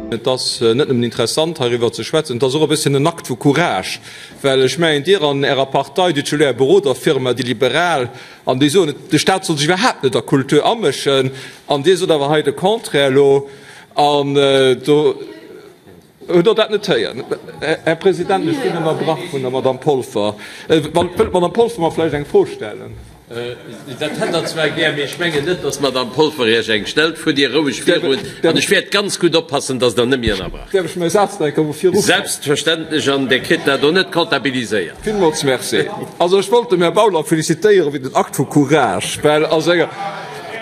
Et ass net nëmmen interessant, heiriwwer ze schwätzen, et ass och e bësschen en Akt vu Courage, well ech mengen, Dir an Ärer Partei, Dir hutt jo elo Är Beroderfirma, déi Liberal, an déi soen, de Staat soll sech iwwerhaapt net a Kultur amëschen, an Dir sot awer hei de Contraire elo. An do hutt Der dat net héieren. Här President, ech ginn ënnerbrach vun der Madamm Polfer. Wëllt d'Madamm Polfer mer vläicht eng Fro stellen? Dat hätt Der zwar gär, mee ech mengen net, dass d'Madamm Polfer Iech eng stellt. Fuert Dir roueg virun an ech wäert ganz gutt oppassen, dass Der net méi ënnerbrach gitt. Däerf ech mäi Saz nach eng Kéier vu vir ufänken? Selbstverständlech, an Dir kritt dat och net comptabiliséiert. Villmools Merci. Also ech wollt dem Här Bauler félicitéiere wéi den Akt vu Courage, well a senger,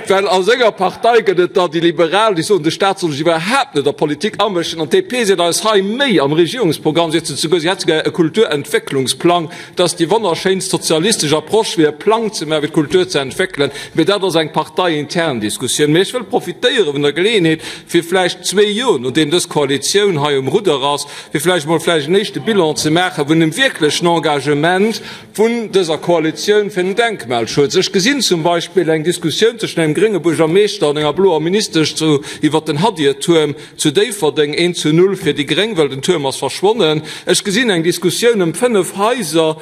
well a senger Partei gëtt et der déi Liberal, déi soen, de Staat soll sech iwwerhaapt net a Politik amëschen. An d'DP seet eis hei méi am Regierungsprogramm, seet se souguer, si hätt souguer e Kulturentwécklungsplang. Dat ass déi wonnerschéinst sozialistesch Approche fir e Plang ze maachen, fir d'Kultur ze entwéckelen. Mee dat ass eng parteiintern Diskussioun. Mee ech wëll profitéiere vun der Geleeënheet, fir vläicht zwee Joer nodeem dës Koalitioun hei um Rudder ass, fir vläicht emol vläicht en éischte Bilan ze maache vun dem wierklechen Engagement vun dëser Koalitioun fir den Denkmalschutz. Ech gesinn zum Beispill eng Diskussioun tëschent engem grénge Buergermeeschter an enger bloer Ministesch zu iwwert den Hadirtuerm, Zu Déifferdeng eent zu null fir déi Gréng, well den Tuerm ass verschwonnen. Ech gesinn eng Diskussioun ëm 5 Haiser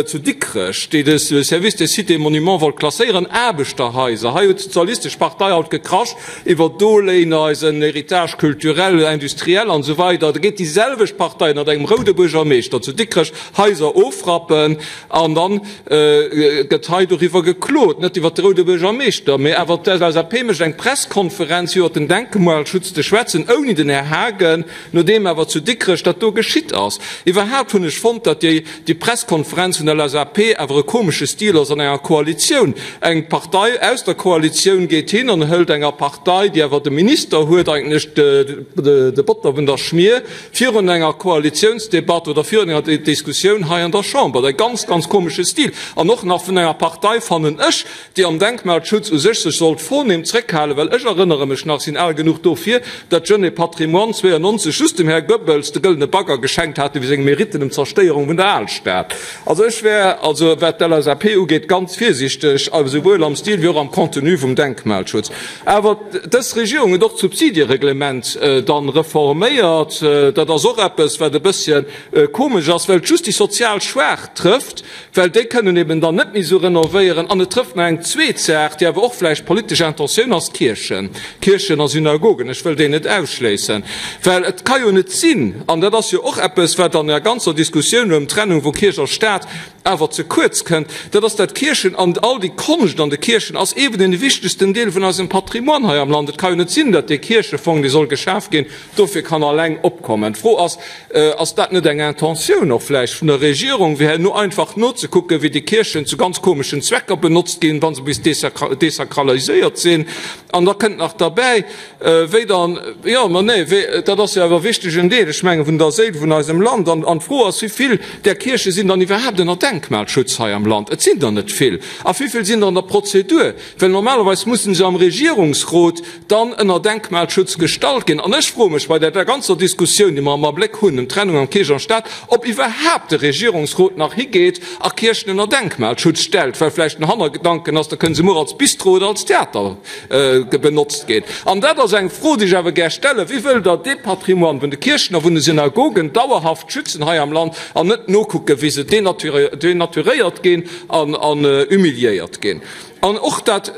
zu Dikrech, déi de Service des Sites et Monuments wollt klasséieren, Aarbechterhaiser. Hei huet d'Sozialistesch Partei haut gekrasch iwwer Doléiner, eisen Héritage culturel, industriel an esou weider. Da geet déi selwecht Partei ënnert engem roude Buergermeeschter zu Dikrech Haiser ofrappen an dann gëtt hei doriwwer geklot, net iwwer de roude Buergermeeschter, mee awer d'LSAP mécht eng Presskonferenz iwwer den Denkmalschutz ze schwätzen, ouni den Här Haagen, nodeem awer zu Dikrech dat do geschitt ass. Iwwerhaapt hunn ech fonnt, datt déi déi Presskonferenz vun der LSAP awer e komesche Stil ass an enger Koalitioun. Eng Partei aus der Koalitioun geet hin an hëlt enger Partei, déi awer de Minister huet, eigentlech de Botter vun der Schmier, Virun enger Koalitiounsdebatt oder virun enger Diskussioun hei an der Chamber. E ganz, ganz komesche Stil. An och nach vun enger Partei, fannen ech, déi am Denkmalschutz u sech sech sollt vornehm zréckhalen, well ech erënnere mech nach, sinn al genuch dofir, datt d'Jeunes et Patrimoine 92 just dem Här Goebbels de gëllene Bagger geschenkt hate wéi seng Meritten ëm d'Zerstéierung vun der Alstad. Also ech wär also, wat d'LSAP ugeet, ganz virsichteg, esouwuel am Stil wéi och am Contenu vum Denkmalschutz. Awer dës Regierung huet och d'Subsidiereglement dann reforméiert. Dat ass och eppes, wat e bësschen komesch ass, well et just déi sozial Schwaach trëfft, well déi kënnen eben dann net méi esou renovéieren. An et trëfft nach eng zweet Saach, déi awer och vläicht politesch Intentioun ass, d'Kierchen, Kierchen a Synagogen. Ech wëll déi net ausschléissen, well et ka jo net sinn, an dat ass jo och eppes, wat an der ganzer Diskussioun ëm d'Trennung vu Kierch a Staat awer ze kuerz kënnt, dat ass dat d'Kierchen an all déi Konscht an de Kierchen ass eeben dee wichtegsten Deel vun eisem Patrimoine hei am Land. Et ka jo net sinn, datt dee Kierchefong, dee soll geschaf ginn, dofir kann alleng opkommen. D'Fro ass, Ass dat net eng Intentioun och vläicht vun der Regierung, fir herno einfach nozekucken, wéi déi Kierchen zu ganz komeschen Zwecker benotzt ginn, wa se bis desakraliséiert sinn? An da kënnt nach derbäi, Wéi dann? Jo, ma nee, wéi, dat ass jo awer e wichtegen Deel, ech menge vun der Séil vun eisem Land. An, an d'Fro ass, Wivill där Kierche sinn dann iwwerhaapt ënner Denkmalschutz hei am Land? Et sinn der net vill. A wivill sinn der an der Prozedur? Well normalerweis mussen se am Regierungsrot dann ënner Denkmalschutz gestallt ginn. An ech froe mech bei där ganzer Diskussioun, déi mer am Abléck hunn ëm d'Trennung am Kierch a Staat, ob iwwerhaapt de Regierungsrot nach higeet a Kierchen ënner Denkmalschutz stellt, well vläicht den Hannergedanken ass, da kënne se muer als Bistro oder als Theater benotzt ginn. An dat ass eng Fro, déi ech awer gär stellen, Wéi wëllt Der dee Patrimoine vun de Kierchen a vun de Synagogen dauerhaft schützen hei am Land an net nokucken, wéi se denaturéiert ginn an humiliéiert ginn? An och dat,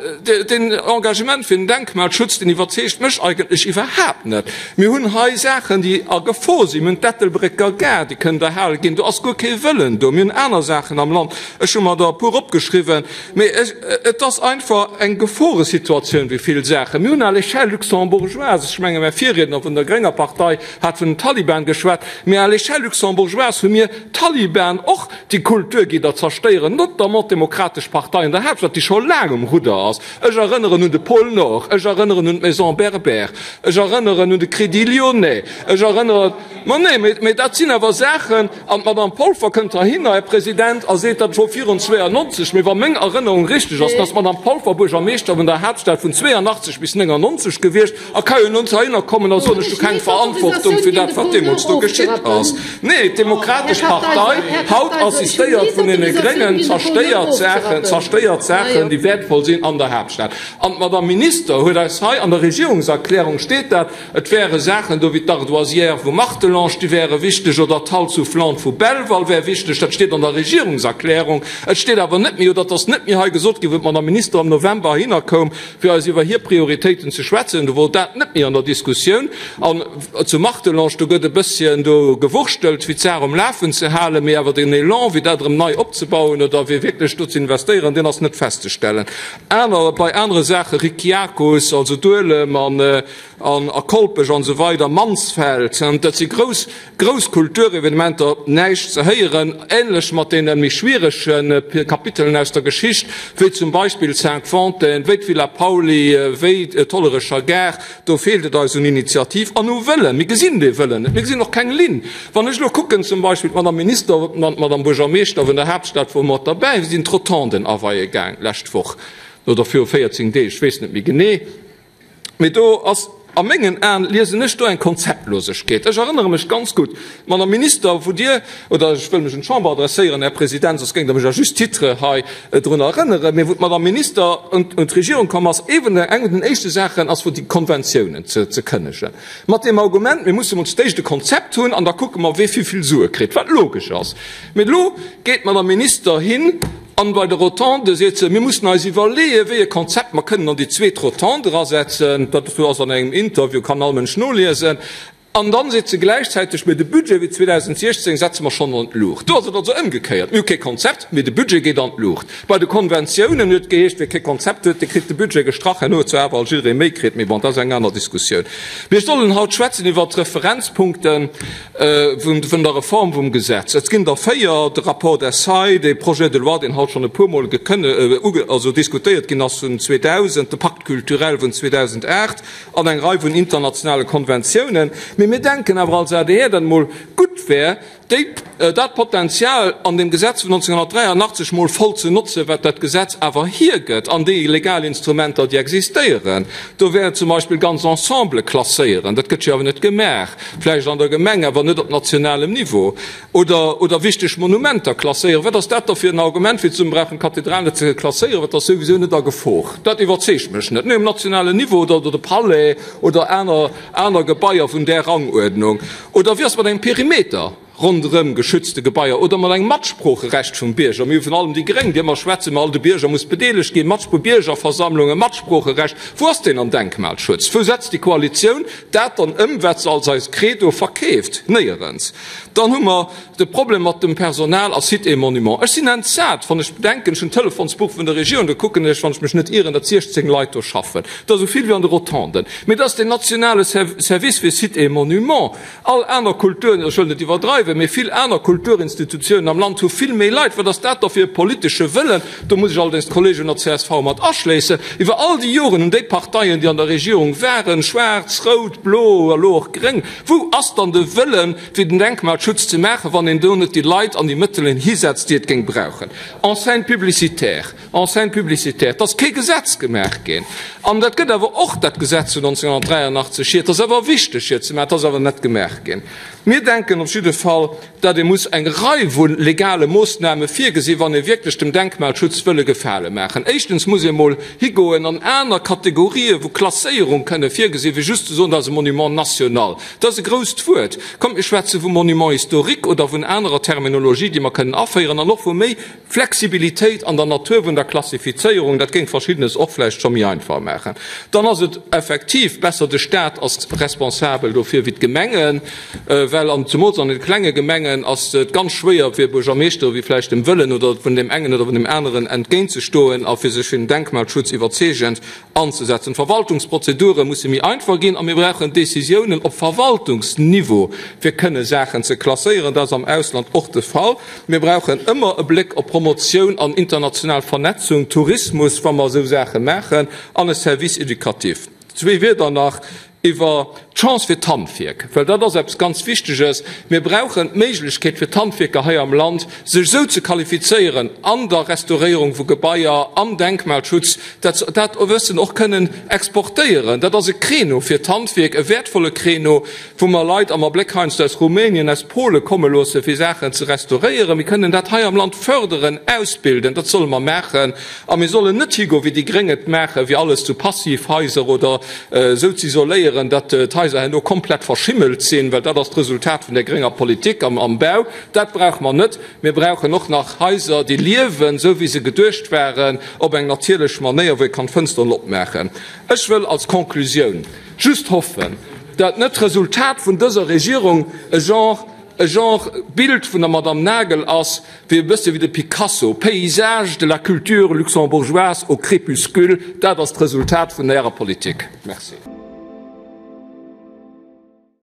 deen Engagement fir den Denkmalschutz, deen iwwerzeegt mech eigentlech iwwerhaapt net. Mir hunn hei Saachen, déi a Gefor sinn. Mir hunn d'Ettelbrécker Gare, déi kënnt erhale ginn. Do ass guer kee Wëllen do. Mir hunn aner Saachen am Land. Ech hu mer der e puer opgeschriwwen. Mee et ass einfach eng Geforesituatioun, wéi vill Saachen. Mir hunn à l'échelle luxembourgeoise, ech menge mäi Virriedner vun der grénger Partei hat vun den Taliban geschwat, mee à l'échelle luxembourgeoise hu mir d'Taliban och, déi Kulturgidder zerstéieren, notamment d'Demokratesch Partei an der Haaptstad, déi scho laang um Rudder ass. Ech erënneren un de Pôle Nord, ech erënneren un d'Maison Berbère, ech erënneren un de Crédit Lyonnais, ech erënneren. Ma nee, mee dat sinn awer Saachen, an d'Madame Polfer kënnt heihinner, Här President, a seet, dat wor virun 92. Mee wa meng Erënnerung richteg ass, dann ass d'Madame Polfer Buergermeeschter vun der Haaptstad vun 82 bis 99 gewiescht a ka jo nun heihinner kommen a soen, ech hu keng Verantwortung fir dat, wat deemools do geschitt ass. Nee, d'Demokratesch Partei, haut assistéiert vun deene Gréngen, zerstéiert Saachen, zerstéiert Saachen, déi wäertvoll sinn an der Haaptstad. An d'Madame Minister huet eis hei, an der Regierungserklärung steet dat, Et wäre Saachen do wéi d'Ardoisière vu Martelange, déi wäre wichteg, oder d'Hall soufflante vu Belval wär wichteg. Dat steet an der Regierungserklärung. Et steet awer net méi, oder et ass net méi hei gesot ginn, wou d'Madame Minister am November heihinner koum, fir eis iwwer hir Prioritéiten ze schwätzen, do wor dat net méi an der Diskussioun. An zu Martelange, do gëtt e bësschen do gewurschtelt, fir d'Saach um Lafen ze halen, mee awer den Elan, fir dat erëm nei opzebauen oder fir wierklech do ze investéieren, deen ass net festzestellen. Aner, bei anere Saache, Ricciacus, also Duelem an, an a Kolpech an esou weider, Mansfeld, dat si grouss, grouss Kulturevenementer, näischt ze héieren. Ähnlech mat deene méi schwierege Kapitelen aus der Geschicht, wéi zum Beispill Cinqfontaines, wéi d'Villa Pauly, wéi d'Hollerecher Gare, do feelt et eis un Initiativ an u Wëllen. Mir gesinn dee Wëllen net, mir gesinn och keng Linn. Wann ech elo kucken, zum Beispill d'Madame Minister an d'Madame Buergermeeschter vun der Haaptstad wor mat derbäi, si sinn d'Rotonden aweie gaang lescht Woch oder viru 14 Deeg, ech weess net méi genee, mee do ass a mengen Aen, liesen ech do eng Konzeptlosegkeet. Ech erënnere mech ganz gutt, Madame Minister, wou Dir, oder ech wëll mech un d'Chamber adresséieren, Här President, soss géingt Der mech à juste titre hei drun erënneren, mee wou d'Madame Minister un d'Regierung komm ass, eeben eng vun den éischte Saachen ass, wor déi Konventiounen ze kënnegen. Mat deem Argument, mir musse mol d'éischt e Konzept hunn an da kucke mer, wee vivill Sue kritt, wat logesch ass. Mee elo geet d'Madame Minister hin an bei de Rotonde seet se, mir mussen eis iwwerleeën, wéi e Konzept mer kënnen an déi zweet Rotonde erasetzen. Dat ass an engem Interview, kann all Mënsch noliesen. An dann seet se gläichzäiteg, mee de Budget fir 2016 setze mer schonn an d'Luucht. Do ass et also ëmgekéiert, mir hu kee Konzept, mee de Budget geet an d'Luucht. Bei de Konventiounen huet geheescht, wie kee Konzept huet, dee kritt de Budget gestrach. Herno huet zwar awer alt jidderee méi kritt, mee bon, dat ass eng aner Diskussioun. Mir sollen haut schwätzen iwwert d'Referenzpunkte vun der Reform vum Gesetz. Et ginn der 4, de Rapport Dessay, de Projet de loi, deen haut schonn e puermol also diskutéiert ginn ass, vun 2000, de Pacte culturel vun 2008 an eng Rei vun internationale Konventiounen. Mee mir denken awer als adr, datt et emol gutt wär, déi, dat Potenzial an deem Gesetz vun 1983 mol voll ze notzen, wat dat Gesetz awer hiergëtt, an déi legal Instrumenter, déi existéieren. Do wär zum Beispill ganz Ensemble klasséieren, dat gëtt jo awer net gemaach, vläicht an der Gemeng, awer net op nationalem Niveau, oder, oder wichteg Monumenter klasséieren. Wat ass dat da fir en Argument, fir ze soen, mir brauchen d'Kathedral net ze klasséieren, wat ass souwisou net a Gefor? Dat iwwerzeegt mech net, net um nationalen Niveau oder, oder de Palais oder aner, aner Gebaier vun där Ranguerdnung. Oder wéi ass et mat engem Perimeter ronderëm geschützte Gebaier oder mat engem Matsproocherecht vum Bierger? Mir hu vun allem déi Gréng, déi ëmmer schwätzen, ma all de Bierger muss bedeelegt ginn, Matspro Biergerversammlungen, Matsproocherecht. Wou ass deen am Denkmalschutz? Wou setzt déi Koalitioun dat dann ëm, wat se als eis Credo verkeeft? Néierens. Dann hu mer de Problem mat dem Personal a Sites et Monuments. Ech sinn entsat, wann ech bedenken, ech hunn d'Telefonsbuch vun der Regierung, do kucken ech, wann ech mech net ieren, datt 16 Leit do schaffen. Dat ass esou vill wéi an de Rotonden. Mee dat ass den nationale Service fir Sites et Monuments. All aner Kulturen, ech wëll net iwwerdreiwen, mee vill aner Kulturinstitutiounen am Land hu vill méi Leit. Wat ass dat da fir e politesche Wëllen? Do muss ech allerdéngs d'Kollegen vun der csv mat aschléissen. Iwwer all déi Joren hunn déi Parteien, déi an der Regierung waren, schwaarz, rout, blo a lo och gréng, wou ass dann de Wëllen, fir den Denkmalschutz ze maachen, wann een do net déi Leit an déi Mëttelen hisetzt, déi et géing brauchen? Enseigne publicitaire. Enseigne publicitaire, et ass kee Gesetz gemaach ginn, an dat gëtt awer och dat Gesetz vun 1983 hier, et ass awer wichteg hier ze maachen, et ass awer net gemaach ginn. Mir denken op jidde Fall, datt ee muss eng Rei vu legale Moossname virgesinn, wann ee wierklech dem Denkmalschutz wëll e Gefale maachen. Éischtens muss ee mol higoen an aner Kategorië vu Klasséierung kënne virgesinn, wéi just ze soen, dat ass e Monument national. Dat ass e grousst Wuert. Kommt, mir schwätze vu Monument historique oder vun anerer Terminologie, déi mer kënnen aféieren, an och vu méi Flexibilitéit an der Natur vun der Klassifizéierung, dat géing Verschiddenes och vläicht scho méi einfach maachen. Dann ass et effektiv besser, de Stat ass responsabel dofir wéi d'Gemengen, well an zemools an de klenge Gemengen ass et ganz schwéier fir Buergermeeschtere wéi vläicht dem Wëllen oder vun deem engen oder vun deem aneren entgéintzestoen a fir sech fir den Denkmalschutz iwwerzeegend anzesetzen. D'Verwaltungsprozedure musse méi einfach ginn a mir brauchen Décisiounen op Verwaltungsniveau, fir kënne Saachen ze klasséieren. Dat ass am Ausland och de Fall. Mir brauchen ëmmer e Bléck op Promotioun an international Vernetzung, Tourismus, wa mer esou Saache maachen, an e Service éducatif. Zwee Wierder nach iwwer. D'Chance fir d'Handwierk, well dat ass eppes ganz Wichteges. Mir brauchen d'Méiglechkeet fir d'Handwierker hei am Land, sech esou ze qualifizéieren an der Restauréierung vu Gebaier, am Denkmalschutz, dat se dat Wëssen och kënnen exportéieren. Dat ass e Créneau fir d'Handwierk, e wäertvolle Créneau, wou mer Leit am Abléck heiansdo aus Rumänien, aus Pole komme loosse fir Saachen ze restauréieren. Mir kënnen dat hei am Land förderen, ausbilden. Dat solle mer maachen. A mir sollen net higoen, wéi déi Gréng et maachen, fir alles zu Passivhaiser oder esou ze isoléieren, datt d'Haiser herno komplett verschimmelt sinn, well dat ass d'Resultat vun där grénger Politik am Bau. Dat brauche mer net. Mir brauchen och nach Haiser, déi liewen, esou wéi se geduecht waren, op eng natierlech Manéier, wou ee kann d'Fënsteren opmaachen. Ech wëll als Conclusioun just hoffen, datt net d'Resultat vun dëser Regierung e Genre, e Genre Bild vun der Madame Nagel ass, wéi e bësse wéi de Picasso, Paysage de la culture luxembourgeoise au crépuscule. Dat ass d'Resultat vun Ärer Politik. Merci.